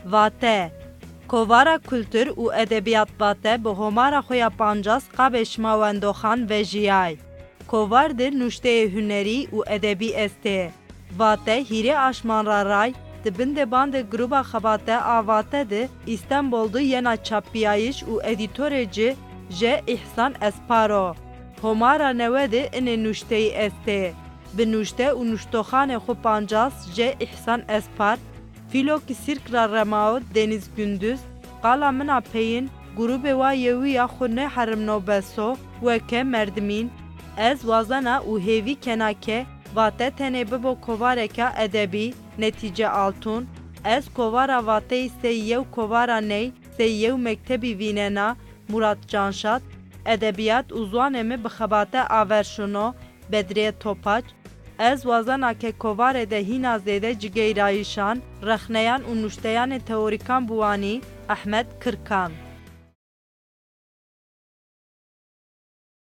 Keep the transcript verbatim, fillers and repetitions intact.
Vate. Kovara Kultur û Edebiyat Vate bi Homara xwe ya pancas qabê şima wendoxan vejiyay. Kovar di nuşteyê hunerî û edebî estê. Vate hîrê aşman ra ray, di bin de bandê gruba xebate a Vate di Îstenbol di yena çapbiyayiş û edîtorê ci je Îhsan Espar o. Homara newe di inê nuşteyî estê. Bi nuşte û nuştoxanê xwe pancas je Îhsan Espar, Fîlokî sîrk ra remao Denîz Gunduz, qala min a peyîn, grûbê wa yewî ya xwe nêherimno beso, weke merdimîn. Ez wazena û hêvî kena ke Vate tenê bibo kovareke edebî, netîce altûn. Ez kovara Vateyî sey yew kovara ney, sey yew mektebî vînena, Murat Canşat, edebiyat û ziwanê mi bi xebate aver şino, Bedriye Topaç. Ez wazena ke kovarê de hîna zêde cigeyrayîşan, rexneyan û nuşteyanê teorîkan biwanî, Ehmed Kirkan.